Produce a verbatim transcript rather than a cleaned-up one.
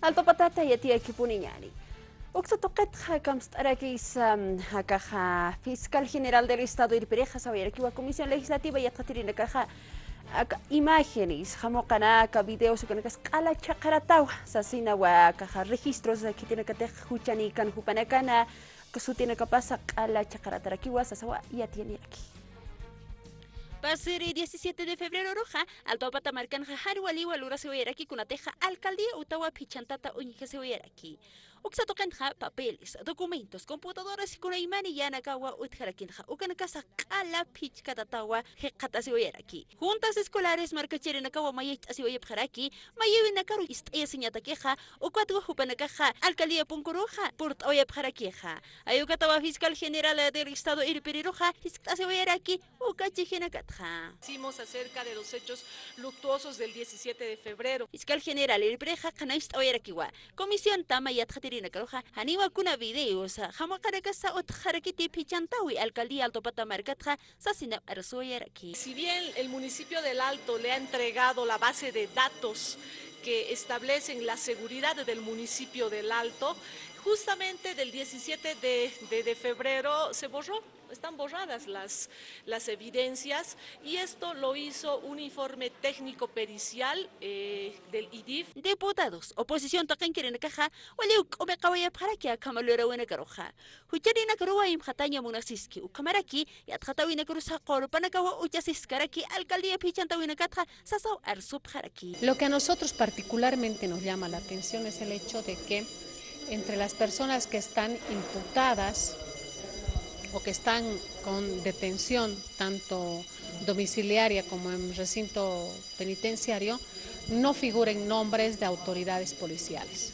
Altupatata yatiyakipuniñäni. Uksa tuqitxa kamst'arakisa, akaxa fiscal general del estado irpirixa sawayarakiwa comisión legislativa yatxatirinakaxa aka imágenes, jamuqanaka videos ukanakas q'ala chhaqharatawa sasinawa, akaxa registros khitinakatix juchanïkan jupanakana, aka sutinakapasa q'ala chhaqharatarakiwa sasawa yatiyaniraki. Pasiri diecisiete de febrero ruxa, Altupata markanxa jan waliwa lurasiwayaraki kunatixa alcaldía utawa phichhantata uñjasiwayaraki. Uksa tuqinxa papeles, documentos, computadoras kunaymani yänakawa utjarakinxa, ukanakasa q'ala phichhkatatawa jikxatasiwayaraki. Juntas escolares markachirinakawa mayacht'asiwayapxaraki, mayïwinakaru ist'ayasiñatakixa, ukatwa jupanakaxa alcaldía punkuruxa purt'awayapxarakixa. Ayukatawa fiscal general del estado irpiriruxa jiskt'asiwayaraki uka chijinakatxa. Hicimos acerca de los hechos luctuosos del diecisiete de febrero. Fiscal general irpirixa qhanañcht'awayarakiwa, comisión tama yatxatirinakaruxa janiwa kuna videos, jamuqanakasa utjarakiti phichhantawi alcaldía Altupata markatxa sasinaw arsuwayaraki. Si bien el municipio del Alto le ha entregado la base de datos que establecen la seguridad del municipio del Alto, justamente del diecisiete de, de, de febrero se borró. Están borradas las, las evidencias y esto lo hizo un informe técnico pericial, eh, del IDIF. Diputados, oposición tuqinkirinakaxa, wali uk'umiqawayapxaraki akhama lurawinakaruxa. Jucharinakaruwa imxataña munasiski, ukhamaraki yatxatawinakarusa qurpanakawa uchasiskaraki alcaldía phichhantawinakatxa sasaw arsupxaraki. Lo que a nosotros particularmente nos llama la atención es el hecho de que entre las personas que están imputadas o que están con detención tanto domiciliaria como en recinto penitenciario, no figuren nombres de autoridades policiales.